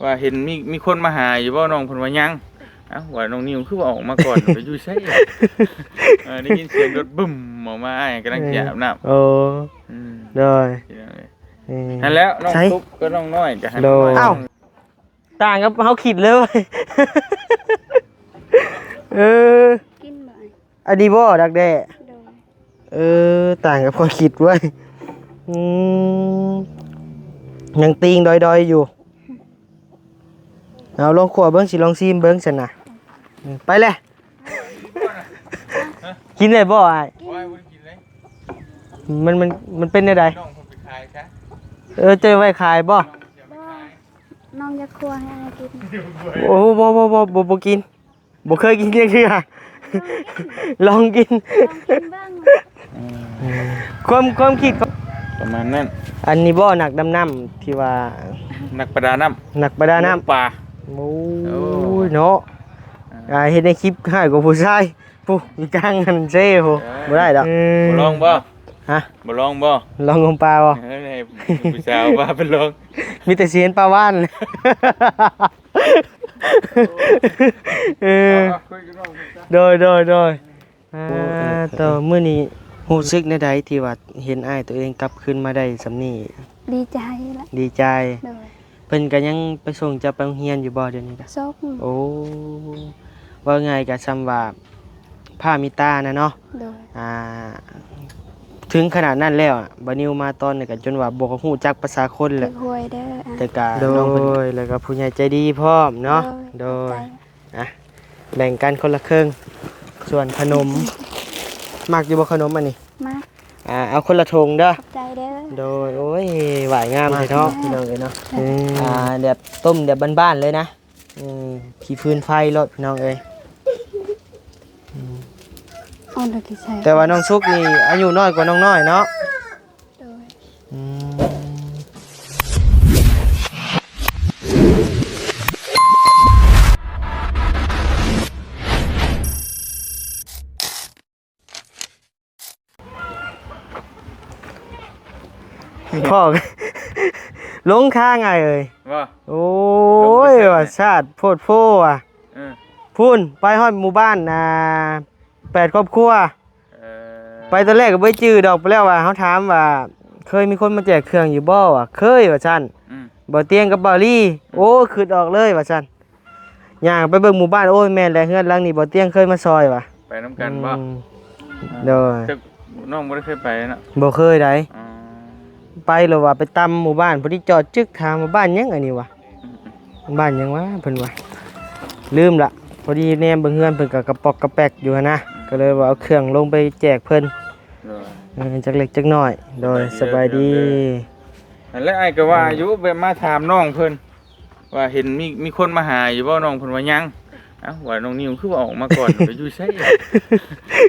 ວ່າເຫັນມີ ມີຄົນມາຫາຢູ່ບໍ່ນ້ອງ? ເພິ່ນວ່າຍັງ. ເອົ້າ ວ່ານ້ອງນິວຄືວ່າອອກມາກ່ອນ ໄປຢູ່ໃສ? ເອີ ໄດ້ຍິນສຽງລົດບຶ້ມອອກມາ ອ້າຍກຳລັງຊິອາບນ້ຳ. ໂອ້ ອືມ ໂດຍ ພີ່ນ້ອງເອີຍ ເອີ ຫັ້ນແຫຼະ ນ້ອງ ໃສ? ຕຸກກັບນ້ອງນ້ອຍກໍຫັ້ນ. ໂດຍ ນ້ອງນ້ອຍ ອ້າວ ຕ່າງກັບເຮົາຄິດເລີຍ. ເອີ ກິນບໍ່? ອັນນີ້ບໍ່ ດັກແດ້? ໂດຍ ເອີ ຕ່າງກັບຂ້ອຍຄິດເວີຍ. ອືມ ຍັງຕີງດອຍໆຢູ່. ເອົາ ລອງຂົ້ວເບິ່ງ ຊິລອງຊີມເບິ່ງຊັ້ນນະ. ເອີ ໄປແຫຼະ. ກິນໄດ້ບໍ່ອ້າຍ? ບໍ່ ບໍ່ໄດ້ກິນເລີຍ. ມັນ ມັນ ມັນເປັນແນວໃດ? ນ້ອງເພິ່ນໄປຂາຍຊະ. ເອີ ເຈົ້າໄວ້ຂາຍບໍ່? ນ້ອງຈະເອົາໄປຂາຍ ນ້ອງຢາກຂົ້ວໃຫ້ອ້າຍກິນ. ໂອ້ ບໍ່ ບໍ່ ບໍ່ ບໍ່ ບໍ່ກິນ. ບໍ່ເຄີຍກິນຈັກເທື່ອ. ລອງກິນ ລອງກິນ ລອງກິນເບິ່ງ. ອືມ ຄວາມ ຄວາມຄິດຂອງ ປະມານນັ້ນ. ອັນນີ້ບໍ່ ນັກດຳນ້ຳທີ່ວ່າ ນັກປະດານ້ຳ ນັກປະດານ້ຳ ໂອ້ ປາ. ໂອ້ຍ ໂອ້ຍ ເນາະ ອ່າ ອ່າ ເຮັດໃນຄລິບຮ້າຍກວ່າຜູ້ຊາຍ. ປູ້ ຢູ່ກາງຫັ້ນເຊໂຫ ເອີ ບໍ່ໄດ້ດອກ. ເອີ ບໍ່ລອງບໍ່? ຮະ? ບໍ່ລອງບໍ່? ລອງງົມປາບໍ່? ເອີ ໃຫ້ຜູ້ສາວພາໄປລອງ. ມີແຕ່ຊິເຫັນປາຫວານ. ເອີ ເອົາ ເອົາ ຄຸຍກັບນ້ອງເພິ່ນຊະ. ໂດຍ ໂດຍ ໂດຍ. ອ່າ ໂອ້ ໂຕ ເອີ ມື້ນີ້ຮູ້ສຶກແນວໃດທີ່ວ່າເຫັນອ້າຍໂຕເອງກັບຄືນມາໄດ້ສ່ຳນີ້? ດີໃຈລະ ດີໃຈ. ໂດຍ ເພິ່ນກໍຍັງໄປສົ່ງເຈົ້າໄປໂຮງຮຽນຢູ່ບໍ່ດຽວນີ້ກະ? ສົ່ງ. ໂອ້ ເວົ້າງ່າຍກໍສ່ຳວ່າພາມີຕານະເນາະ. ໂດຍ ອ່າ ເຖິງຂະໜາດນັ້ນແລ້ວ ບ່າວນິວມາຕອນນີ້ກໍຈົນວ່າບໍ່ຮູ້ຈັກພາສາຄົນແລ້ວ. ຖືກຫວຍເດີ ແຕ່ກໍ ໂດຍ ນ້ອງເພິ່ນ ແລ້ວກໍຜູ້ໃຫຍ່ໃຈດີພ້ອມເນາະ. ໂດຍ ໂດຍ ຂອບໃຈ. ອ່ະ ແບ່ງກັນຄົນລະເຄິ່ງ ສ່ວນຂະໜົມ ມັກຢູ່ບໍ່ຂະໜົມອັນນີ້? ມັກ. ອ່າ ເອົາຄົນລະຖົງເດີ. ຂອບໃຈເດີ. ໂດຍ ໂອ້ຍ ຫວາຍງາມແທ້ເນາະ ພີ່ນ້ອງເອີຍເນາະ. ເອີ ອ່າ ແບບຕົ້ມແບບບ້ານໆເລີຍນະ. ອືມ ຂີ້ຟືນໄຟໂລດ ພີ່ນ້ອງເອີຍ. ອືມ ເອົາແລ້ວຊິໃສ່ ແຕ່ວ່ານ້ອງສຸກນີ້ອາຍຸນ້ອຍກວ່ານ້ອງນ້ອຍເນາະ. ໂດຍ ອືມ ພໍ່ ຫຼົງທາງອ້າຍເອີຍ. ວ່າ ໂອ້ຍ ຫຼົງໄປໃສ ວ່າຊາດໂພດໂພວ່າ. ເອີ ພຸ້ນ ໄປຮອດໝູ່ບ້ານ ອ່າ ແປດຄອບຄົວ. ເອີ ໄປຕອນແລກກໍບໍ່ຈື່ດອກ ໄປແລ້ວວ່າເຮົາຖາມວ່າ ເຄີຍມີຄົນມາແຈກເຄື່ອງຢູ່ບໍ່ ວ່າເຄີຍວ່າຊັ້ນ. ອືມ ບ່າວຕຽງກັບບ່າວລີ. ອືມ ໂອ້ ຄິດອອກເລີຍວ່າຊັ້ນ. ຍ່າງໄປເບິ່ງໝູ່ບ້ານ ໂອ້ຍ ແມ່ນແຫຼະ ເຮືອນຫຼັງນີ້ບ່າວຕຽງເຄີຍມາຊ່ອຍວ່າ. ໄປນຳກັນບໍ່? ອືມ ໂດຍ ແຕ່ນ້ອງບໍ່ໄດ້ເຄີຍໄປເນາະ. ບໍ່ເຄີຍໃດ. ອໍ ໄປແລ້ວວ່າໄປຕຳໝູ່ບ້ານ ພໍດີຈອດຈຶກ ຖາມວ່າບ້ານຫຍັງອັນນີ້ວະ. ບ້ານຫຍັງວະເພິ່ນວ່າ ລືມລະ. ພໍດີແນມເບິ່ງເຮືອນເພິ່ນກໍກະປອກກະແປກຢູ່ຫັ້ນນະ ກໍເລີຍວ່າເອົາເຄື່ອງລົງໄປແຈກເພິ່ນ. ໂດຍ ເອີ ຈັກເລັກຈັກນ້ອຍ. ໂດຍ ສະບາຍດີ ສະບາຍດີ. ຫັ້ນແຫຼະ ອ້າຍກໍວ່າຢູ່ ແບບມາຖາມນ້ອງເພິ່ນວ່າເຫັນມີ ມີຄົນມາຫາຢູ່ບໍ່ນ້ອງ? ເພິ່ນວ່າຍັງ. ເອົ້າ ວ່ານ້ອງນິວຄືວ່າອອກມາກ່ອນ ໄປຢູ່ໃສ?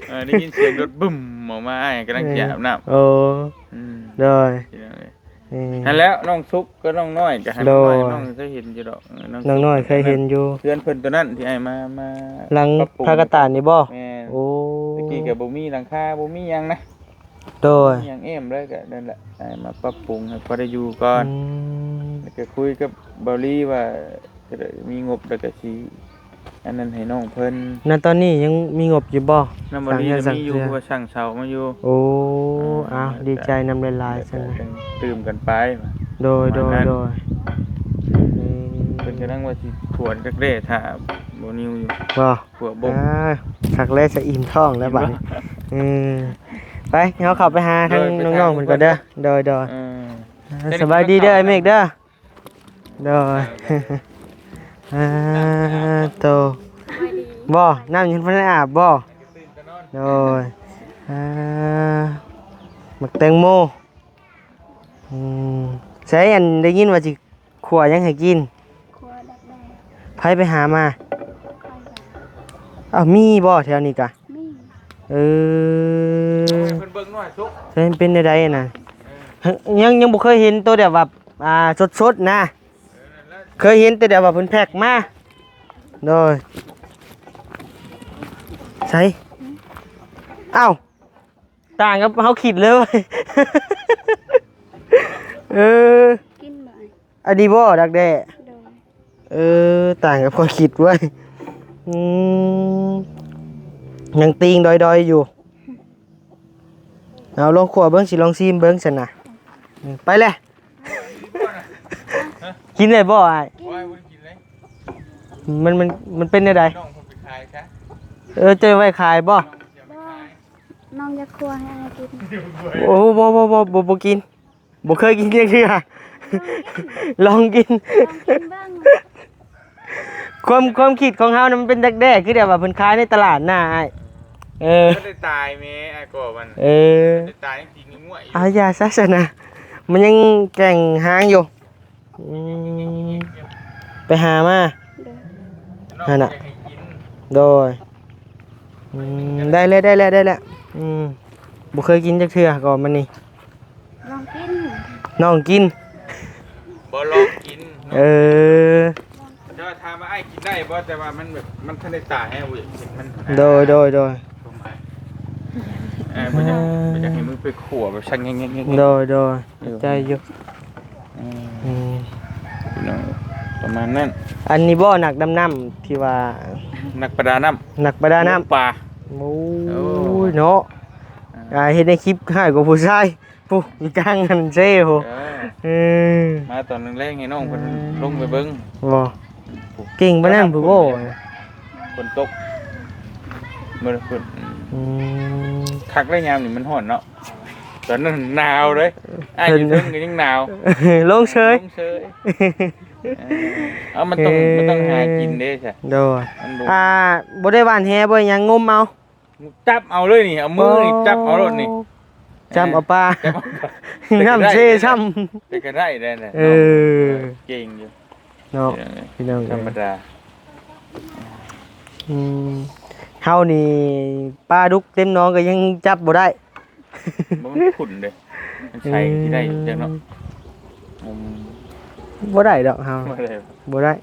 ເອີ ໄດ້ຍິນສຽງລົດບຶ້ມອອກມາ ອ້າຍກຳລັງຊິອາບນ້ຳ. ໂອ້ ອືມ ໂດຍ ພີ່ນ້ອງເອີຍ. ເອີ ຫັ້ນແຫຼະ ນ້ອງສຸກກັບນ້ອງນ້ອຍກໍຫັ້ນ. ໂດຍ ນ້ອງເຄີຍເຫັນຢູ່ດອກ. ເອີ ນ້ອງ ນ້ອງນ້ອຍເຄີຍເຫັນຢູ່ ເຮືອນເພິ່ນຕົວນັ້ນທີ່ອ້າຍມາ ມາ ຫຼັງ ປັບປຸງ ພາກະຕານນີ້ບໍ່? ແມ່ນ. ໂອ້ ແຕ່ກີ້ກໍບໍ່ມີຫຼັງຄາ ບໍ່ມີຫຍັງນະ. ໂດຍ ມີຫຍັງແອ້ມເລີຍ ກໍນັ້ນແຫຼະ ອ້າຍມາປັບປຸງໃຫ້ພໍໄດ້ຢູ່ກ່ອນ. ອືມ ແລ້ວກໍຄຸຍກັບບ່າວລີວ່າ ກໍໄດ້ມີງົບແລ້ວກໍຊິ ອັນນັ້ນໃຫ້ນ້ອງເພິ່ນ. ນະຕອນນີ້ຍັງມີງົບຢູ່ບໍ່? ນຳບ່າວລີນະມີຢູ່ ເພາະວ່າສັ່ງເຊົ່າມາຢູ່. ໂອ້ ເອີ ອ້າວ ດີໃຈນຳຫຼາຍໆ ແລ້ວກໍຈັ່ງຕື່ມກັນໄປ. ໂດຍ ປະມານນັ້ນ ໂດຍ ໂດຍ. ອືມ ເພິ່ນກຳລັງວ່າຊິຂວນກັກແດ້ຖ້າບ່າວນິວຢູ່. ບໍ່? ຂວບບົກ. ອ່າ ຄັກແລ້ວ ສະອີ່ມທ້ອງແລ້ວບັດນີ້. ເອີ ໄປ ເຮົາເຂົ້າໄປຫາທາງ ໂດຍ ນ້ອງໆເພິ່ນກ່ອນເດີ. ເອີ ໂດຍ ໂດຍ. ເອີ ສະບາຍດີເດີ ອ້າຍເມກເດີ. ໂດຍ ອ່າ ໂຕ ບໍ່ ນ້ຳຍັງບໍ່ໄດ້ອາບບໍ່? ໂດຍ ອ່າ ໝາກແຕງໂມ. ອືມ ໃສ ອັນ ໄດ້ຍິນວ່າຊິຂົ້ວຫຍັງໃຫ້ກິນ? ຂົ້ວດັກແດ້. ໃຜໄປຫາມາ? ຂ້ອຍຫາ. ອ້າວ ມີບໍ່ແຖວນີ້ກະ? ມີ. ເອີ ເພິ່ນເບິ່ງໜ້ອຍສຸກ ເປັນ ເປັນແນວໃດນະ? ເອີ ຍັງ ຍັງບໍ່ເຄີຍເຫັນໂຕແບບວ່າ ອ່າ ສົດໆນະ. ເອີ ນັ້ນແຫຼະ ເຄີຍເຫັນແຕ່ແບບວ່າເພິ່ນແພັກມາ. ໂດຍ ໃສ? ອ້າວ ຕ່າງກັບເຮົາຄິດເລີຍ. ເອີ ກິນບໍ່? ອັນນີ້ບໍ່ ດັກແດ້? ໂດຍ ເອີ ຕ່າງກັບຂ້ອຍຄິດເວີ້ຍ. ອືມ ຍັງຕີງດອຍໆຢູ່. ເອົາ ລອງຂົ້ວເບິ່ງ ຊິລອງຊີມເບິ່ງຊັ້ນນະ. ໄປແຫຼະ. ກິນໄດ້ບໍ່ອ້າຍ? ໂອ້ຍ ບໍ່ໄດ້ກິນເລີຍ. ມັນ ມັນ ມັນເປັນແນວໃດ? ນ້ອງເພິ່ນໄປຂາຍຊະ. ເອີ ເຈົ້າໄວ້ຂາຍບໍ່? ນ້ອງຈະໄປຂາຍ. ນ້ອງຢາກຂົ້ວໃຫ້ອ້າຍກິນ. ໂອ້ ບໍ່ ບໍ່ ບໍ່ ບໍ່ ບໍ່ກິນ. ບໍ່ເຄີຍກິນຈັກເທື່ອ. ລອງກິນ ລອງກິນເບິ່ງ. ຄວາມ ຄວາມຄິດຂອງເຮົານະ ມັນເປັນດັກແດ້ ຄືແບບວ່າເພິ່ນຂາຍໃນຕະຫຼາດນະອ້າຍ. ເອີ ມັນໄດ້ຕາຍແມ້ ອ້າຍກໍມັນ. ເອີ ໄດ້ຕາຍ ອາ ຢ່າຊະຊັ້ນນະ ມັນຍັງແກ່ງຫາງຢູ່. ອືມ ໄປຫາມາ. ໂດຍ ຫັ້ນນະ. ໂດຍ ອືມ ໄດ້ແລ້ວ ໄດ້ແລ້ວ ໄດ້ແລ້ວ. ອືມ ບໍ່ເຄີຍກິນຈັກເທື່ອກໍມັນນີ້. ລອງກິນ ນ້ອງກິນ. ບໍ່ລອງກິນ. ເອີ ແຕ່ວ່າຖາມວ່າອ້າຍກິນໄດ້ບໍ່? ແຕ່ວ່າມັນແບບ ມັນທັນໄດ້ຕາຍ ອ້າຍບໍ່ຢາກກິນມັນ. ໂດຍ ໂດຍ ໂດຍ. ເອີ ບໍ່ຢາກ ບໍ່ຢາກໃຫ້ມັນໄປຂົ້ວແບບສັກແງະໆ. ໂດຍ ໂດຍ ເຂົ້າໃຈຢູ່. ອືມ ອືມ ພີ່ນ້ອງ ປະມານນັ້ນ. ອັນນີ້ບໍ່ ນັກດຳນ້ຳທີ່ວ່າ ນັກປະດານ້ຳ ນັກປະດານ້ຳ ປາ. ໂອ້ຍ ໂອ້ຍ ເນາະ. ອ່າ ອ່າ ເຮັດໃນຄລິບຄ້າຍກວ່າຜູ້ຊາຍ. ປູ້ ຢູ່ກາງຫັ້ນເຊໂຫ. ເອີ ເອີ ມາຕອນແລງໆ ໃຫ້ນ້ອງເພິ່ນ ເອີ ລົງໄປເບິ່ງ. ບໍ່ ເກັ່ງປານນັ້ນພຸ້ນບໍ່? ຝົນຕົກ ມື້ພຸ້ນ. ອືມ ຄັກແລ້ວ ຍາມນີ້ມັນຮ້ອນເນາະ. ຕອນນັ້ນໜາວເດ້ ອ້າຍຢູ່ເທິງກໍຍັງໜາວ. ລົງເຊີຍ ລົງເຊີຍ. ເອີ ເອົາ ມັນຕ້ອງ ເອີ ມັນຕ້ອງຫາກິນເດ້ຊະ. ໂດຍ ມັນບໍ່ ອ່າ ບໍ່ໄດ້ຫວ່ານແຫບໍ່ຫຍັງ ງົມເອົາ. ຈັບເອົາເລີຍນີ້ ເອົາມືນີ້ ໂອ້ ຈັບເອົາໂລດນີ້. ຈັບເອົາປາ ຈັບເອົາປາ. ນ້ຳເຊຊ້ຳ ແຕ່ກໍໄດ້ ແຕ່ກໍໄດ້ໄດ້ນະ. ເອີ ເກັ່ງຢູ່ເນາະ ພີ່ນ້ອງ ພີ່ນ້ອງເອີຍ ທຳມະດາ. ອືມ ເຮົານີ້ປາດຸກເຕັມໜອງກໍຍັງຈັບບໍ່ໄດ້. ບໍ່ ມັນຂຸ້ນເດ້ ມັນໃສ່ ອືມ ທີ່ໄດ້ຢູ່ເນາະ. ອືມ ບໍ່ໄດ້ດອກເຮົາ ບໍ່ໄດ້ ບໍ່ໄດ້.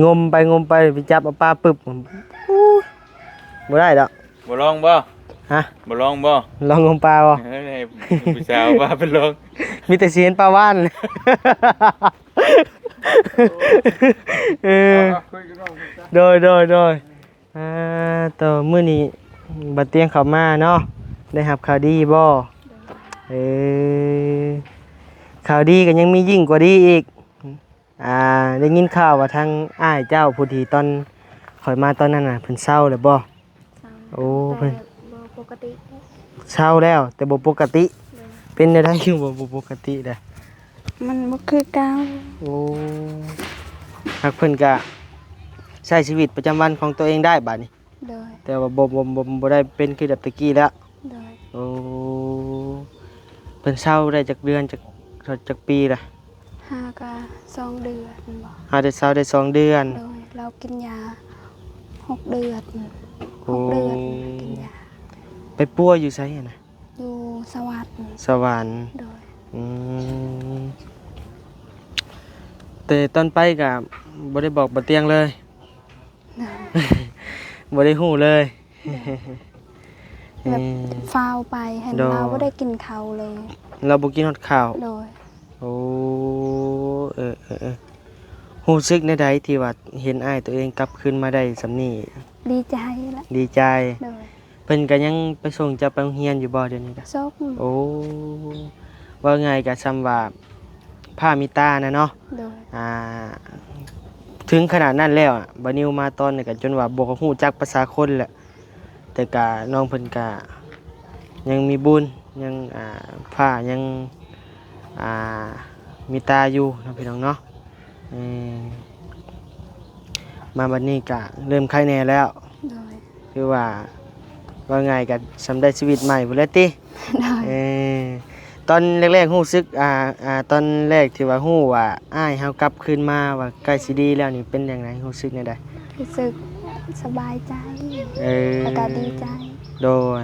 ງົມໄປງົມໄປ ໄປຈັບເອົາປາປຶບ ໂອ້ຍ ບໍ່ໄດ້ດອກ. ບໍ່ລອງບໍ່? ຮະ? ບໍ່ລອງບໍ່? ລອງງົມປາບໍ່? ເອີ ໃຫ້ຜູ້ສາວພາໄປລອງ. ມີແຕ່ຊິເຫັນປາຫວານ. ເອີ ເອົາ ເອົາ ຄຸຍກັບນ້ອງເພິ່ນຊະ. ໂດຍ ໂດຍ ໂດຍ. ອ່າ ຕໍ່ມື້ນີ້ບ່າວຕຽງເຂົ້າມາເນາະ ໄດ້ຮັບຂ່າວດີບໍ່? ເອີ ຂ່າວດີກໍຍັງມີຍິ່ງກວ່າດີອີກ. ອ່າ ໄດ້ຍິນຂ່າວວ່າທາງອ້າຍເຈົ້າຜູ້ທີ່ຕອນຂ້ອຍມາຕອນນັ້ນນະ ເພິ່ນເຊົາແລ້ວບໍ່? ເຊົາ. ໂອ້ ແຕ່ ເພິ່ນ ບໍ່ປົກກະຕິ. ເຊົາແລ້ວ ແຕ່ບໍ່ປົກກະຕິ. ໂດຍ. ເປັນແນວໃດຄືບໍ່ ບໍ່ປົກກະຕິລະ? ມັນບໍ່ຄືເກົ່າ. ໂອ້ ຫາກເພິ່ນກະໃຊ້ຊີວິດປະຈຳວັນຂອງຕົວເອງໄດ້ບາດນີ້. ໂດຍ. ແຕ່ວ່າບໍ່ ບໍ່ ບໍ່ ບໍ່ໄດ້ເປັນຄືແບບແຕ່ກີ້ແລ້ວ. ໂດຍ. ໂອ້ ເພິ່ນເຊົາໄດ້ຈັກເດືອນ ຈັກ ຈັກປີລະ? ຫາກະສອງເດືອນບໍ? ຫາໄດ້ເຊົາໄດ້ສອງເດືອນ. ໂດຍ. ລາວກິນຢາຫົກເດືອນ. ໂອ້ ຫົກເດືອນກິນຢາ. ໄປປົວຢູ່ໃສຫັ້ນນະ? ຢູ່ສະຫວັນ. ສະຫວັນ. ໂດຍ. ອືມ ແຕ່ຕອນໄປກະບໍ່ໄດ້ບອກບ່າວຕຽງເລີຍ. ໂດຍ. ບໍ່ໄດ້ຮູ້ເລີຍ. ໂດຍ. ແບບ ເອີ ຟ້າວໄປ ເຫັນ ໂດຍ ລາວບໍ່ໄດ້ກິນເຂົ້າເລີຍ. ລາວບໍ່ກິນຮອດເຂົ້າ. ໂດຍ. ໂອ້ ເອີ ເອີ ເອີ ຮູ້ສຶກແນວໃດທີ່ວ່າເຫັນອ້າຍຕົວເອງກັບຄືນມາໄດ້ສ່ຳນີ້? ດີໃຈລະ. ດີໃຈ. ໂດຍ. ເພິ່ນກໍຍັງໄປສົ່ງເຈົ້າໄປໂຮງຮຽນຢູ່ບໍ່ດຽວນີ້ກະ? ສົ່ງ. ໂອ້ ເວົ້າງ່າຍກໍສ່ຳວ່າພາມີຕານະເນາະ. ໂດຍ. ອ່າ ເຖິງຂະໜາດນັ້ນແລ້ວ ບ່າວນິວມາຕອນນີ້ກໍຈົນວ່າບໍ່ຮູ້ຈັກພາສາຄົນແຫຼະ ແຕ່ກະນ້ອງເພິ່ນກະຍັງມີບຸນ ຍັງ ອ່າ ພາ ຍັງ ອ່າ ມີຕາຢູ່ເນາະ ພີ່ນ້ອງເນາະ. ເອີ ມາບັດນີ້ກະເລີ່ມໄຄແດ່ແລ້ວ. ໂດຍ. ຄືວ່າ ເວົ້າງ່າຍກະສ່ຳໄດ້ຊີວິດໃໝ່ພຸ້ນແຫຼະຕິ. ໂດຍ. ເອີ ຕອນແລກໆຮູ້ສຶກ ອ່າ ອ່າ ຕອນແລກທີ່ວ່າຮູ້ວ່າອ້າຍເຮົາກັບຄືນມາ ວ່າໃກ້ຊິດີແລ້ວນີ້ ເປັນຈັ່ງໃດ? ຮູ້ສຶກແນວໃດ? ຮູ້ສຶກສະບາຍໃຈ. ເອີ ແລ້ວກະດີໃຈ. ໂດຍ.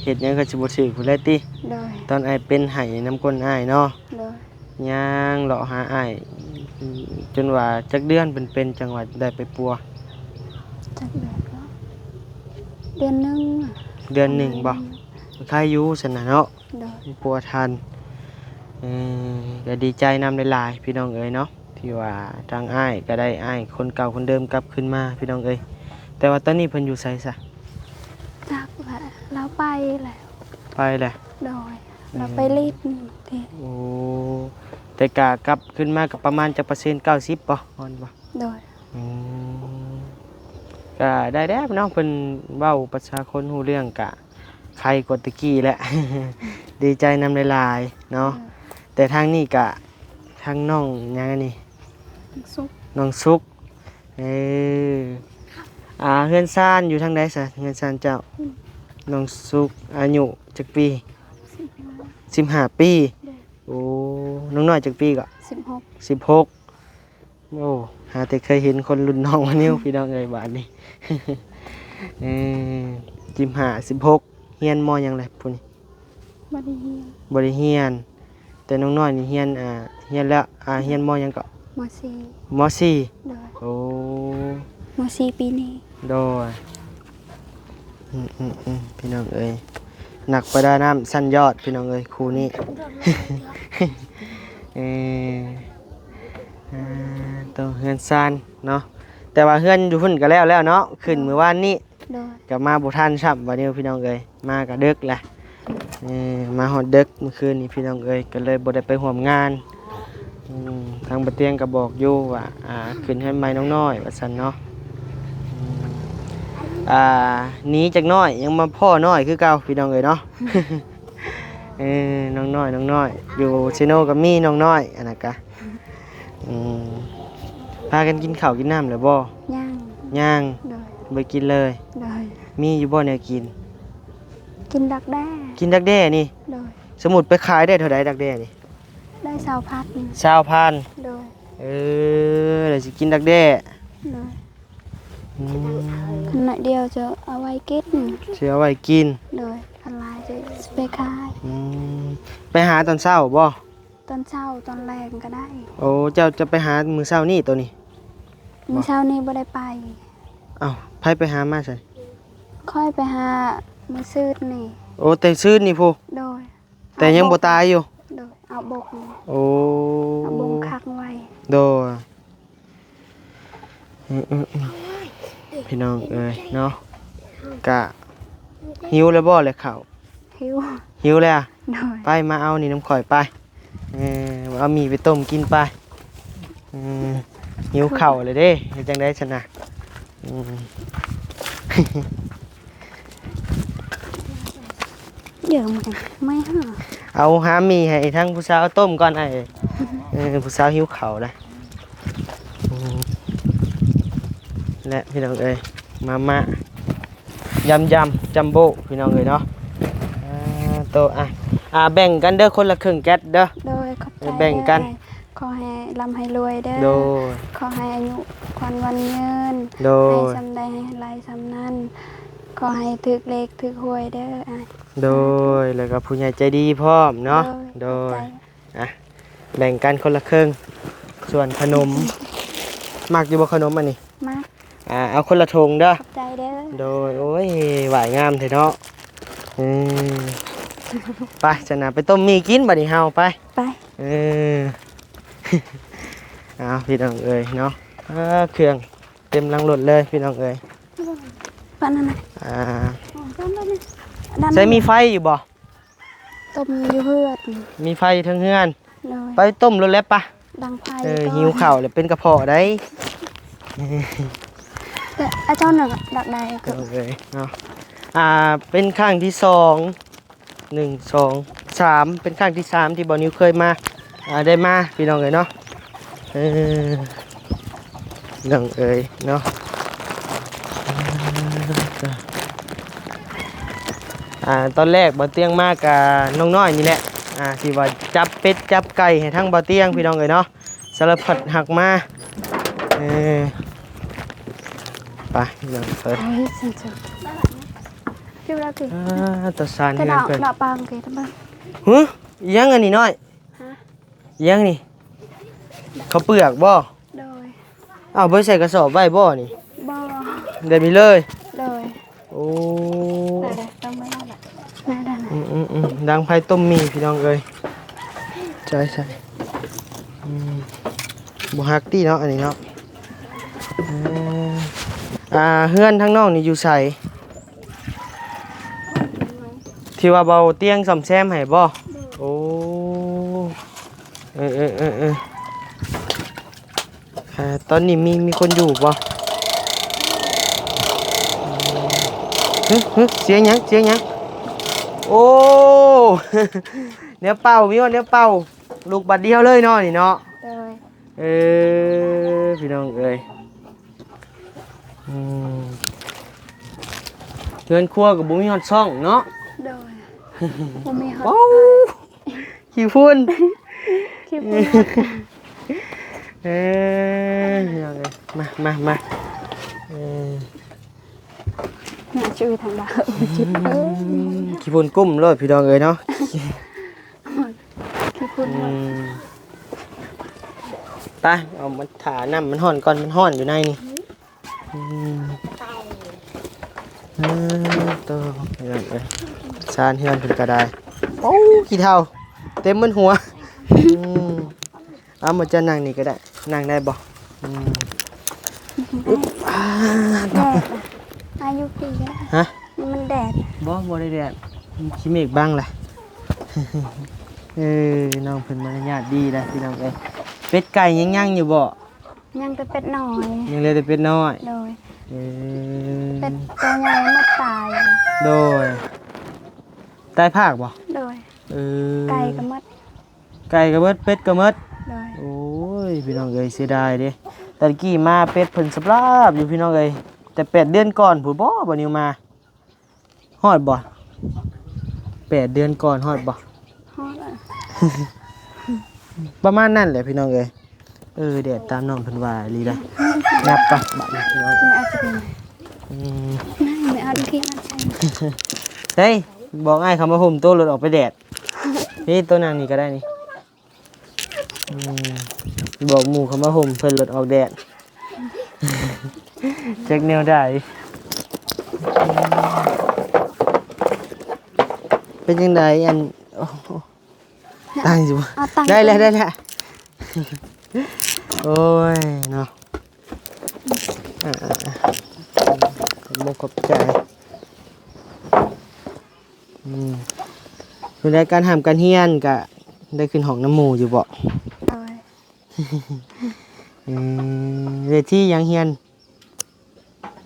ເຮັດຫຍັງກໍຊິບໍ່ຖືກພຸ້ນແຫຼະຕິ. ໂດຍ. ຕອນອ້າຍເປັນໄຫ້ນຳກົ້ນອ້າຍເນາະ. ໂດຍ. ຍ່າງເລາະຫາອ້າຍ ຈົນວ່າຈັກເດືອນເພິ່ນເປັນ ຈັ່ງວ່າໄດ້ໄປປົວ? ຈັກເດືອນເນາະ? ເດືອນໜຶ່ງ. ເດືອນໜຶ່ງບໍ? ເດືອນໜຶ່ງ. ໄຄຢູ່ຊັ້ນນະເນາະ. ໂດຍ. ປົວທັນ. ເອີ ກໍດີໃຈນຳຫຼາຍໆ ພີ່ນ້ອງເອີຍເນາະ ໂດຍ. ທີ່ວ່າທາງອ້າຍກໍໄດ້ ອ້າຍຄົນເກົ່າຄົນເດີມກັບຄືນມາ ພີ່ນ້ອງເອີຍ. ແຕ່ວ່າຕອນນີ້ເພິ່ນຢູ່ໃສຊະ? ຈັກແຫຼະ ລາວໄປແລ້ວ. ໄປແລ້ວ? ໂດຍ. ອືມ ລາວໄປຫຼິ້ນຕິ. ໂອ້ ແຕ່ກະກັບຄືນມາກໍປະມານຈັກເປີເຊັນ ເກົ້າສິບບໍ່ ຮອດບໍ່? ໂດຍ. ອືມ ກະໄດ້ແລ້ວເນາະ ເພິ່ນເວົ້າພາສາຄົນຮູ້ເລື່ອງກະໄຄກວ່າແຕ່ກີ້ແຫຼະ ດີໃຈນຳຫຼາຍໆເນາະ. ໂດຍ. ແຕ່ທາງນີ້ກະ ທາງນ້ອງຫຍັງອັນນີ້? ນ້ອງສຸກ. ນ້ອງສຸກ. ເອີ ອ່າ ເຮືອນຊານຢູ່ທາງໃດຊະ ເຮືອນຊານເຈົ້າ? ອືມ ນ້ອງສຸກອາຍຸຈັກປີ? ສິບຫ້າ ສິບຫ້າປີ. ໂດຍ. ໂອ້ ນ້ອງນ້ອຍຈັກປີເກາະ? ສິບຫົກ. ສິບຫົກ. ໂອ້ ຫາແຕ່ເຄີຍເຫັນຄົນລຸ້ນນ້ອງມານິວ ອືມ ພີ່ນ້ອງເອີຍ ບາດນີ້ ເອີ ສິບຫ້າ ສິບຫົກ ຮຽນ ມໍ ຫຍັງແຫຼະຜູ້ນີ້? ບໍ່ໄດ້ຮຽນ. ບໍ່ໄດ້ຮຽນ. ແຕ່ນ້ອງນ້ອຍນີ້ຮຽນ ອ່າ ຮຽນແລ້ວ ອ່າ ຮຽນ ມໍ ຫຍັງເກາະ? ມໍສີ່. ມໍສີ່. ໂດຍ. ໂອ້ ມໍສີ່ປີນີ້. ໂດຍ. ອືມໆໆ ພີ່ນ້ອງເອີຍ ນັກປະດານ້ຳຊັ້ນຍອດ ພີ່ນ້ອງເອີຍ ຄູ່ນີ້. ເອີ ອ່າ ໂຕເຮືອນຊານເນາະ ແຕ່ວ່າເຮືອນຢູ່ພຸ້ນກໍແລ້ວແລ້ວເນາະ ຂຶ້ນມື້ວານນີ້. ໂດຍ. ກໍມາບໍ່ທັນຊ້ຳ ບາດນີ້ ພີ່ນ້ອງເອີຍ ມາກໍເດິກແຫຼະ. ເອີ ມາຮອດເດິກມື້ຄືນນີ້ ພີ່ນ້ອງເອີຍ ກໍເລີຍບໍ່ໄດ້ໄປຮ່ວມງານ. ອືມ ທາງບ່າວຕຽງກໍບອກຢູ່ວ່າ ອ່າ ຂຶ້ນເຮືອນໃໝ່ນ້ອງນ້ອຍ ວ່າຊັ້ນເນາະ. ອືມ ອ່າ ໜີຈັກໜ້ອຍ ຍັງມາພໍ້ນ້ອຍຄືເກົ່າ ພີ່ນ້ອງເອີຍເນາະ. ເອີ ນ້ອງນ້ອຍ ນ້ອງນ້ອຍ ຢູ່ເຊໂນກໍມີນ້ອງນ້ອຍ ອັນນັ້ນກະ. ອືມ ພາກັນກິນເຂົ້າກິນນ້ຳແລ້ວບໍ່? ຍັງ. ຍັງ. ໂດຍ. ບໍ່ໄດ້ກິນເລີຍ? ໂດຍ. ມີຢູ່ບໍ່ແນວກິນ? ກິນດັກແດ້. ກິນດັກແດ້ນີ້? ໂດຍ. ສົມມຸດໄປຂາຍໄດ້ເທົ່າໃດດັກແດ້ນີ້? ໄດ້ຊາວພັນ. ຊາວພັນ. ໂດຍ. ເອີ ແລ້ວຊິກິນດັກແດ້. ໂດຍ. ອືມ ຄັນໜ້ອຍດຽວຈະເອົາໄວ້ກິນ. ຊິເອົາໄວ້ກິນ. ໂດຍ. ຄັນຫຼາຍຈະໄປຂາຍ. ອືມ ໄປຫາຕອນເຊົ້າບໍ່? ຕອນເຊົ້າ ຕອນແລງກໍໄດ້. ໂອ້ ເຈົ້າຈະໄປຫາມື້ເຊົ້ານີ້ໂຕນີ້? ມື້ເຊົ້ານີ້ບໍ່ໄດ້ໄປ. ອ້າວ ໃຜໄປຫາມາຊັ້ນ? ຂ້ອຍໄປຫາມື້ຊືນນີ້. ໂອ້ ແຕ່ຊືນນີ້ພຸ້ນ? ໂດຍ. ແຕ່ຍັງບໍ່ຕາຍຢູ່? ໂດຍ. ເອົາບົກ. ໂອ້ ເອົາບົກຂັງໄວ້. ໂດຍ. ອືມໆໆ ພີ່ນ້ອງເອີຍເນາະ ກະຫິວແລ້ວບໍ່ແລະເຂົ້າ? ຫິວ. ຫິວແລ້ວ? ໂດຍ. ໄປ ມາເອົານີ້ນຳຂ້ອຍໄປ. ເອີ ເອົາໝີ່ໄປຕົ້ມກິນໄປ. ເອີ ຫິວເຂົ້າແລ້ວເດ້ ເຮັດຈັ່ງໃດຊັ້ນນະ? ອືມ ດຽວມາ ໄມ້ຫາ ເອົາຫາໝີ່ໃຫ້ທາງຜູ້ສາວຕົ້ມກ່ອນອ້າຍ. ເອີ ຜູ້ສາວຫິວເຂົ້າລະ. ອືມ ແລະ ພີ່ນ້ອງເອີຍ ມາມ່າ ຍຳໆ ຈັມໂບ້ ພີ່ນ້ອງເອີຍເນາະ. ອ່າ ໂຕ ອ່ະ ອ່າ ແບ່ງກັນເດີ ຄົນລະເຄິ່ງແກັດເດີ. ໂດຍ ຂອບໃຈ ແບ່ງກັນ. ຂໍໃຫ້ລ່ຳໃຫ້ລວຍເດີ. ໂດຍ. ຂໍໃຫ້ອາຍຸຂວັນຫວານຍືນ. ໂດຍ. ໃຫ້ສ່ຳໃດໃຫ້ຫຼາຍສ່ຳນັ້ນ. ຂໍໃຫ້ຖືກເລກຖືກຫວຍເດີອ້າຍ. ໂດຍ. ແລ້ວກໍຜູ້ໃຫຍ່ໃຈດີພ້ອມເນາະ. ໂດຍ. ໂດຍ. ຂອບໃຈ. ອ່ະ ແບ່ງກັນຄົນລະເຄິ່ງ. ສ່ວນຂະໜົມ ມັກຢູ່ບໍ່ຂະໜົມອັນນີ້? ມັກ. ອ່າ ເອົາຄົນລະຖົງເດີ. ຂອບໃຈເດີ. ໂດຍ. ໂອ້ຍ ຫວາຍງາມແທ້ເນາະ. ເອີ ໄປຊັ້ນນະ ໄປຕົ້ມໝີ່ກິນບາດນີ້ເຮົາ ໄປ. ໄປ. ເອີ ເອົາ ພີ່ນ້ອງເອີຍເນາະ. ເອີ ເຄື່ອງເຕັມຫຼັງລົດເລີຍ ພີ່ນ້ອງເອີຍ. ປານນັ້ນນະ. ອ່າ ໃສ່ມີໄຟຢູ່ບໍ່? ຕົ້ມຢູ່ເຮືອນ. ມີໄຟເທິງເຮືອນ. ໂດຍ. ໄປຕົ້ມໂລດແຫຼະປະ. ດັງໄຟ. ເອີ ຫິວເຂົ້າແລ້ວເປັນກະເພາະໄດ໋. ແຕ່ອາຈອນນະດັກໄດ້. ເອີເນາະ. ອ່າ ເປັນຄັ້ງທີສອງ ໜຶ່ງ ສອງ ສາມ ເປັນຄັ້ງທີສາມທີ່ບ່າວນິວເຄີຍມາ ອ່າ ໄດ້ມາ ພີ່ນ້ອງເອີຍເນາະ. ເອີ ນ້ອງເອີຍເນາະ. ອ່າ ຕອນແລກບ່າວຕຽງມາກະນ້ອງນ້ອຍນີ້ແຫຼະ ອ່າ ທີ່ວ່າຈັບເປັດຈັບໄກ່ໃຫ້ທາງບ່າວຕຽງ ພີ່ນ້ອງເອີຍເນາະ. ສາລະພັດຮັກມາ. ເອີ ໄປ ພີ່ນ້ອງເອີຍ. ອ່າ ຕາຊານເຮືອນເພິ່ນ. ຫຶ ອີຫຍັງອັນນີ້ນ້ອຍ? ຫະ ອີຫຍັງນີ້? ເຂົ້າເປືອກບໍ່? ໂດຍ. ອ້າວ ບໍ່ໄດ້ໃສ່ກະສອບໄວ້ບໍ່ນີ້? ບໍ່. ແບບນີ້ເລີຍ? ໂດຍ. ໂອ້ ໄດ້ໆ ຕ້ອງໄດ້ລະ. ອືມໆໆ ດັງໄຟຕົ້ມໝີ່ ພີ່ນ້ອງເອີຍ. ໃສ່ໆ ອືມ. ບໍ່ຮັກຕິເນາະ ອັນນີ້ເນາະ. ເອີ ອ່າ ເຮືອນທາງນ້ອງນີ້ຢູ່ໃສ? ທີ່ວ່າເບົາຕຽງສ້ອມແຊມໃຫ້ບໍ່? ໂອ້ ເອີໆໆໆ ອ່າ ຕອນນີ້ມີ ມີຄົນຢູ່ບໍ່? ຫຶ ຫຶ ສຽງຫຍັງ? ສຽງຫຍັງ? ໂອ້ ແນວເປົ່າ ມີຮອດແນວເປົ່າ ລຸກບາດດຽວເລີຍເນາະ ນີ້ເນາະ. ໂດຍ. ເອີ ພີ່ນ້ອງເອີຍ ອືມ ເຮືອນຄົວກໍບໍ່ມີຮອດຊ່ອງເນາະ. ໂດຍ. ບໍ່ມີຮອດ ໂອ້ ຂີ້ຝຸ່ນ ຂີ້ຝຸ່ນ. ເອີ ພີ່ນ້ອງເອີຍ ມາ ມາ ມາ ເອີ ໜ້າຈື່ທາງດາວ ອືມ ຂີ້ຝຸ່ນກຸ້ມໂລດ ພີ່ນ້ອງເອີຍເນາະ. ຂີ້ຝຸ່ນ ອືມ ໄປ ເອົາມາຖ້ານ້ຳມັນຮ້ອນກ່ອນ ມັນຮ້ອນຢູ່ໃນນີ້. ອືມ ເອີ ໂຕ ພີ່ນ້ອງເອີຍ ຊານເຮືອນເພິ່ນກໍໄດ້ ໂອ້ ຂີ້ເຖົ້າເຕັມໝົດຫົວ. ອືມ ເອົາ ມາເຈົ້ານັ່ງນີ້ກໍໄດ້ ນັ່ງໄດ້ບໍ່? ອືມ ອຶບ ອ່າ ແດດ ອາຍຸປີ ຮະ? ມັນແດດ ບໍ່ ບໍ່ໄດ້ແດດ ມັນຂີ້ເມກບັງລະ. ເອີ ນ້ອງເພິ່ນມາລະຍາດດີລະ ພີ່ນ້ອງເອີຍ. ເປັດໄກ່ຍັງ ຍັງຢູ່ບໍ່? ຍັງແຕ່ເປັດນ້ອຍ ຍັງເຫຼືອແຕ່ເປັດນ້ອຍ. ໂດຍ. ເອີ ເປັດໂຕໃຫຍ່ໝົດຕາຍ. ໂດຍ. ຕາຍພາກບໍ່? ໂດຍ. ເອີ ໄກ່ກໍໝົດ ໄກ່ກໍໝົດ ເປັດກໍໝົດ. ໂດຍ. ໂອ້ຍ ພີ່ນ້ອງເອີຍ ເສຍດາຍເດ້ ຕະກີ້ມາເປັດເພິ່ນສະບາບຢູ່ ພີ່ນ້ອງເອີຍ ແຕ່ແປດເດືອນກ່ອນພຸ້ນບໍ່ ບໍ່ນິວມາ. ຮອດບໍ່? ແປດເດືອນກ່ອນຮອດບໍ່? ຮອດແລ້ວ ປະມານນັ້ນແຫຼະ ພີ່ນ້ອງເອີຍ. ເອີ ແດດຕາມນ້ອງເພິ່ນວ່າອີ່ຫຼີໄດ໋. ຫຍັບໄປບາດນີ້ ພີ່ນ້ອງ. ອືມ ໄດ້ ບອກອ້າຍເຂົາມາຫົ່ມໂຕລົດອອກໄປແດ. ນີ້ ໂຕນັ່ງນີ້ກໍໄດ້ນີ້. ອືມ ບອກໝູ່ເຂົາມາຫົ່ມເພິ່ນລົດອອກແດດ ຈັກແນວໃດ. ເປັນຈັ່ງໃດ ອັນ ໂອ້ ຕັ້ງຢູ່ບໍ່? ເອົາຕັ້ງ ໄດ້ແລ້ວ ໄດ້ແລ້ວ. ໂອ້ຍເນາະ ອ່າໆໆ ຂອບອົກຂອບໃຈ. ອືມ ເວລາການຮ່ຳການຮຽນກະໄດ້ຂຶ້ນຫ້ອງນຳໝູ່ຢູ່ບໍ່? ໂດຍ. ເອີ ເລກທີຫຍັງຮຽນ?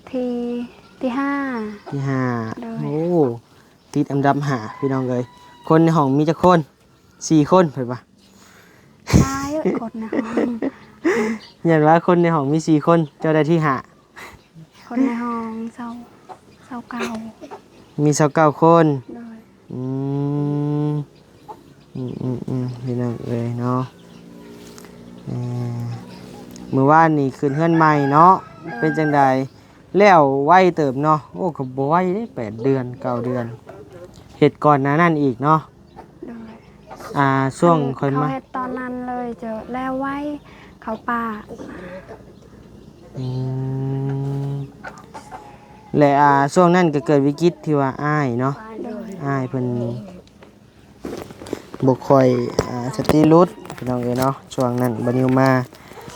ທີ ທີຫ້າ. ທີຫ້າ. ໂດຍ. ໂອ້ ຕິດອັນດັບຫ້າ ພີ່ນ້ອງເອີຍ. ຄົນໃນຫ້ອງມີຈັກຄົນ? ສີ່ຄົນ ເພິ່ນວ່າ. ຫຼາຍຄົນໃນຫ້ອງ ຢ້ານວ່າຄົນໃນຫ້ອງມີສີ່ຄົນ ເຈົ້າໄດ້ທີຫ້າ. ຄົນໃນຫ້ອງຊາວ ຊາວເກົ້າ ມີຊາວເກົ້າຄົນ. ໂດຍ. ອືມ ອືມໆໆ ພີ່ນ້ອງເອີຍເນາະ. ເອີ ມື້ວານນີ້ຂຶ້ນເຮືອນໃໝ່ເນາະ. ໂດຍ. ເປັນຈັ່ງໃດ? ແລ້ວໄວເຕີບເນາະ. ໂອ້ ກໍບໍ່ໄວເດ້ ແປດເດືອນ ເກົ້າເດືອນ ເຮັດກ່ອນໜ້ານັ້ນອີກເນາະ. ໂດຍ. ອ່າ ຊ່ວງຂ້ອຍມາ ເຂົາເຮັດຕອນນັ້ນເລີຍ ຈະແລ້ວໄວ ເຂົ້າປ່າ. ອືມ ແລະ ອ່າ ຊ່ວງນັ້ນກໍເກີດວິກິດທີ່ວ່າອ້າຍເນາະ. ໂດຍ. ອ້າຍເພິ່ນບໍ່ຄ່ອຍ ອ່າ ສະຕິຫຼຸດ ພີ່ນ້ອງເອີຍເນາະ. ຊ່ວງນັ້ນບໍ່ນິວມາ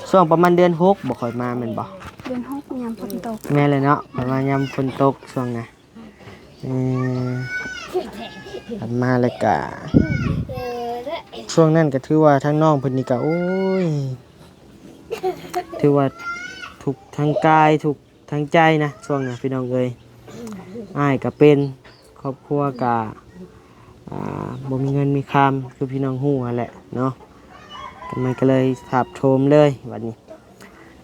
ຊ່ວງປະມານເດືອນຫົກບໍ່ຄ່ອຍມາແມ່ນບໍ່? ເດືອນຫົກຍາມຝົນຕົກ. ແມ່ນແຫຼະເນາະ ປະມານຍາມຝົນຕົກຊ່ວງນັ້ນ. ເອີ ກັບມາແລ້ວກະ ຊ່ວງນັ້ນກະຖືວ່າທາງນ້ອງເພິ່ນນີ້ກະ ໂອ້ຍ ຖືວ່າທຸກທາງກາຍ ທຸກທາງໃຈນະ ຊ່ວງນັ້ນ ພີ່ນ້ອງເອີຍ. ອ້າຍກະເປັນ ຄອບຄົວກະ ອ່າ ບໍ່ມີເງິນມີຄຳ ຄືພີ່ນ້ອງຮູ້ຫັ້ນແຫຼະເນາະ. ມັນກໍເລີຍຖາບໂຖມເລີຍບັດນີ້.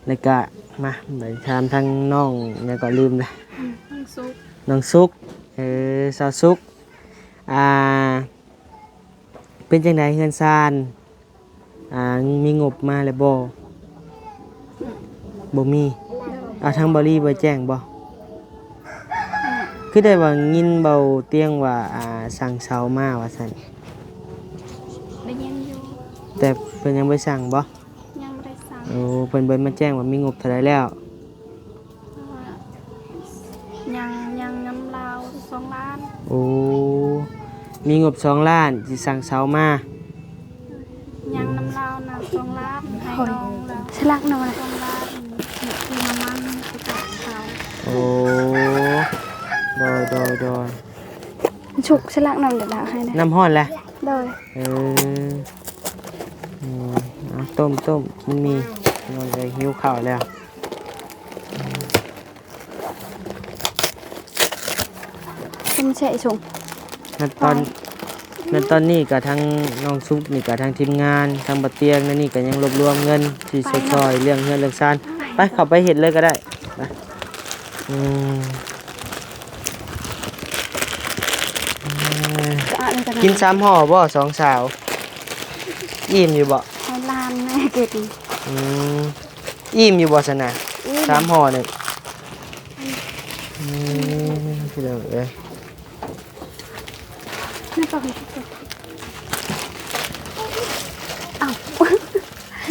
ແລ້ວກະມາ ໄປຖາມທາງນ້ອງຫຍັງກໍລືມລະ ນ້ອງສຸກ. ເອີ ສາວສຸກ ອ່າ ເປັນຈັ່ງໃດເຮືອນຊານ ອ່າ ມີງົບມາແລ້ວບໍ່? ບໍ່ມີ. ອ່າ ທາງເບົາຫຼີບໍ່ແຈ້ງບໍ່? ຄືໄດ້ວ່າຍິນເບົາຕຽງວ່າ ອ່າ ສັ່ງເຊົາມາວ່າຊັ້ນ. ໄດ້ຍິນຢູ່ ແຕ່ເພິ່ນຍັງບໍ່ໄດ້ສັ່ງບໍ່? ຍັງບໍ່ໄດ້ສັ່ງ. ໂອ້ ເພິ່ນບໍ່ໄດ້ມາແຈ້ງວ່າມີງົບເທົ່າໃດແລ້ວ? ເພາະວ່າຍັງ ຍັງນຳລາວສອງລ້ານ. ໂອ້ ມີງົບສອງລ້ານ ຊິສັ່ງເຊົາມາ. ຍັງນຳລາວນະສອງລ້ານ ໃຫ້ນ້ອງລາວ. ລັກໜ່ອຍ ຕ້ອງລາກ ຊື້ນ້ຳມັນ ໄປຕາກເຂົາ. ໂອ້ ໂດຍ ໂດຍ ໂດຍ. ສຸກ ສະລັກນ້ຳດາວໃຫ້ນະ. ນ້ຳຮ້ອນແຫຼະ. ໂດຍ. ເອີ ອືມ ເອົາ ຕົ້ມ ຕົ້ມ ມັນມີ ນ້ອງເອີຍ ຫິວເຂົ້າແລ້ວ. ເປັນແຊະຊົງ ນະຕອນ ໄປ ນະຕອນນີ້ກະທັງນ້ອງສຸກນີ້ກະທັງທີມງານ ທັງບ່າວຕຽງ ນະນີ້ກະຍັງລວບລວມເງິນທີ່ ໄປເນາະ ຊົດຊ່ອຍລ້ຽງເຮືອນລ້ຽງຊານ. ໄປ ໄປ ເຂົ້າໄປເຮັດເລີຍກະໄດ້. ອືມ ເອີ ຈະອາບນ້ຳກັນ ກິນສາມຫໍ່ບໍ່ສອງສາວ? ອີ່ມຢູ່ບໍ່? ໃຫ້ຫຼານແມ່ກິນ. ອືມ ອີ່ມຢູ່ບໍ່ຊັ້ນນະ? ອີ່ມ ສາມຫໍ່ນີ້. ອືມ ພີ່ນ້ອງເອີຍ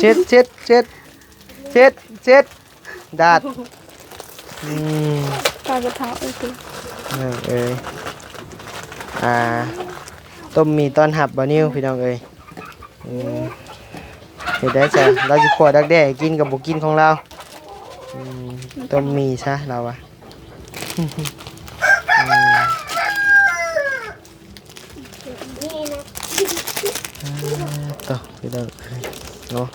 ເຈັດ ເຈັດ ເຈັດ ເຈັດ ເຈັດ ດາດ. ອືມ ປາກະເທົາເອີຍຕິ ເອີ ເອີຍ. ອ່າ ຕົ້ມໝີ່ຕ້ອນຮັບບ່າວນິວ ພີ່ນ້ອງເອີຍ. ອືມ ເຮັດໄດ້ຊະ ລາວຊິຂົ້ວດັກແດ້ໃຫ້ກິນກະບໍ່ກິນຂອງລາວ. ອືມ ຕົ້ມໝີ່ຊະລາວວ່າ. ອືມ ອ່າ ຕໍ່ ພີ່ນ້ອງເນາະ.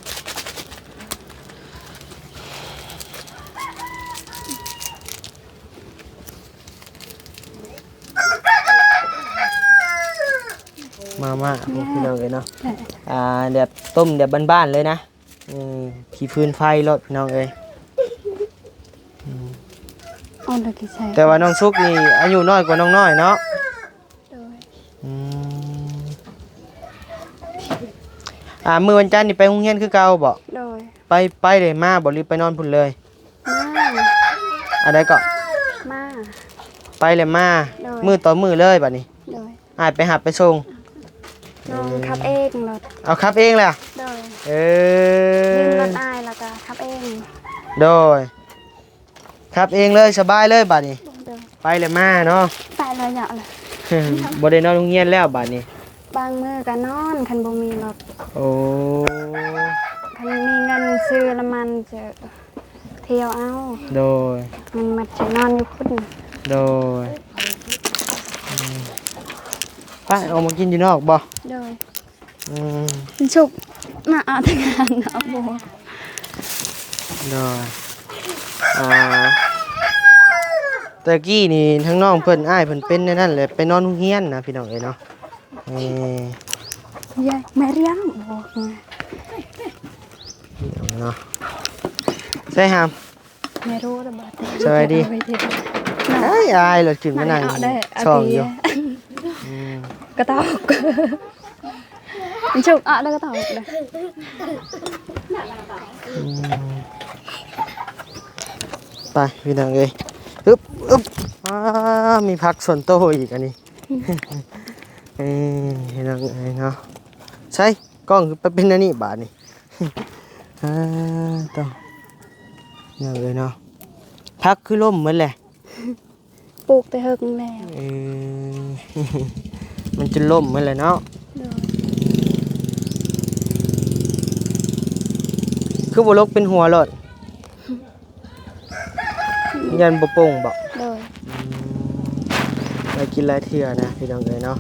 ມາ ມາ ພີ່ນ້ອງເອີຍເນາະ. ອ່າ ແບບຕົ້ມແບບບ້ານໆເລີຍນະ. ອືມ ຂີ້ຟືນໄຟໂລດ ພີ່ນ້ອງເອີຍ. ອືມ ເອົາແລ້ວກິນໃສ່ ແຕ່ວ່ານ້ອງສຸກນີ້ອາຍຸນ້ອຍກວ່ານ້ອງນ້ອຍເນາະ. ໂດຍ. ອືມ ອ່າ ມື້ວັນຈັນນີ້ໄປໂຮງຮຽນຄືເກົ່າບໍ່? ໂດຍ. ໄປ ໄປແລ້ວມາບໍ່ ຫຼືໄປນອນພຸ້ນເລີຍ? ມາ. ອັນໃດເກາະ? ມາ. ໄປແລ້ວມາ. ໂດຍ. ມື້ຕໍ່ມື້ເລີຍບາດນີ້? ໂດຍ. ອ້າຍໄປຮັບໄປສົ່ງ. ນ້ອງຂັບເອງລົດ. ເອົາ ຂັບເອງແຫຼະ? ໂດຍ. ເອີ ຢືມລົດອ້າຍແລ້ວກະຂັບເອງ. ໂດຍ. ຂັບເອງເລີຍ ສະບາຍເລີຍບາດນີ້. ໂດຍ. ໄປແລ້ວມາເນາະ. ໄປແລ້ວເຍາະເລີຍ. ບໍ່ໄດ້ນອນໂຮງຮຽນແລ້ວບາດນີ້. ບາງມື້ກະນອນ ຄັນບໍ່ມີລົດ. ໂອ້ ຄັນມີເງິນຊື້ລະມັນຈະ ທ່ຽວເອົາ. ໂດຍ. ມັນມັດຈະນອນຢູ່ພຸ້ນ. ໂດຍ. ອືມ ໄປ ອອກມາກິນຢູ່ນອກບໍ່? ໂດຍ. ອືມ ມັນສຸກ ມາເອົາແຕ່ງານເນາະ. ໂດຍ. ອ່າ ແຕ່ກີ້ນີ້ທາງນ້ອງເພິ່ນ ອ້າຍເພິ່ນເປັນແນວນັ້ນແຫຼະ ໄປນອນໂຮງຮຽນນະ ພີ່ນ້ອງເອີຍເນາະ. ເອີ ຍາຍແມ່ລ້ຽງບອກເນາະ. ໃສ່ຫາມ ແມ່ຮູ້ລະບາດ. ສະບາຍດີ. ເອົາໄວ້ທີ່ ອ້າຍໆ ລົດຂຶ້ນມານັ່ງຊ່ອງຢູ່. ອືມ ກະຕອກ ມັນຊຸກອະແລ້ວກະຕອກເດ້. ອືມ ໄປ ພີ່ນ້ອງເອີຍ. ອຶບ ອຶບ ອ່າ ມີຜັກສ່ວນໂຕອີກອັນນີ້. ເອີ ພີ່ນ້ອງເອີຍເນາະ. ໃສ່ ກ້ອງຄືໄປເປັນແນວນີ້ບາດນີ້. ອ່າ ຕ້ອງ ພີ່ນ້ອງເອີຍເນາະ. ຜັກຄືລົ້ມໝົດແຫຼະ. ປູກແຕ່ເຫິງແລ້ວ. ເອີ ມັນຈົນລົ້ມໝົດແຫຼະເນາະ. ໂດຍ. ຄືບໍ່ຫຼົກເປັນຫົວໂລດ? ຢ້ານບໍ່ປົ່ງບໍ? ໂດຍ. ອືມ ໄດ້ກິນຫຼາຍເທື່ອນະ ພີ່ນ້ອງເອີຍເນາະ.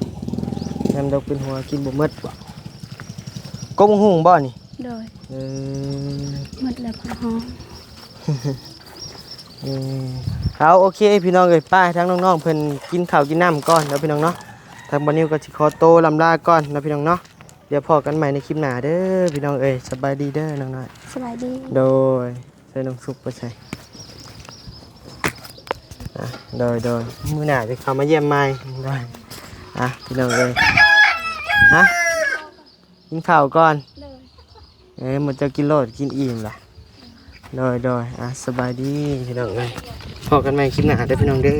ຍາມດົກເປັນຫົວກິນບໍ່ໝົດບໍ? ກົກໝາກຫຸ່ງບໍນີ້? ໂດຍ. ເອີ ໝົດແລ້ວຜັກຫອມ. ເອີ ເອົາ ໂອເຄ ພີ່ນ້ອງເອີຍ ໄປ ທາງນ້ອງໆເພິ່ນກິນເຂົ້າກິນນ້ຳກ່ອນເນາະ ພີ່ນ້ອງເນາະ. ທາງບ່າວນິວກໍຊິຂໍໂຕລ່ຳລາກ່ອນເນາະ ພີ່ນ້ອງເນາະ. ດຽວພໍ້ກັນໃໝ່ໃນຄລິບໜ້າເດີ ພີ່ນ້ອງເອີຍ. ສະບາຍດີເດີນ້ອງນ້ອຍ. ສະບາຍດີ. ໂດຍ. ໃສ່ນ້ອງສຸກໄປໃສ? ອ່ະ ໂດຍ ໂດຍ ມື້ໜ້າຈະເຂົ້າມາຢ້ຽມໃໝ່. ໂດຍ. ອ່ະ ພີ່ນ້ອງເອີຍ ຮະ ກິນເຂົ້າກ່ອນ. ໂດຍ. ເອີ ໝູ່ເຈົ້າກິນໂລດ ກິນອີ່ມລະ. ໂດຍ ໂດຍ. ອ່ະ ສະບາຍດີ ພີ່ນ້ອງເອີຍ ພໍ້ກັນໃໝ່ຄລິບໜ້າເດີ ພີ່ນ້ອງເດີ.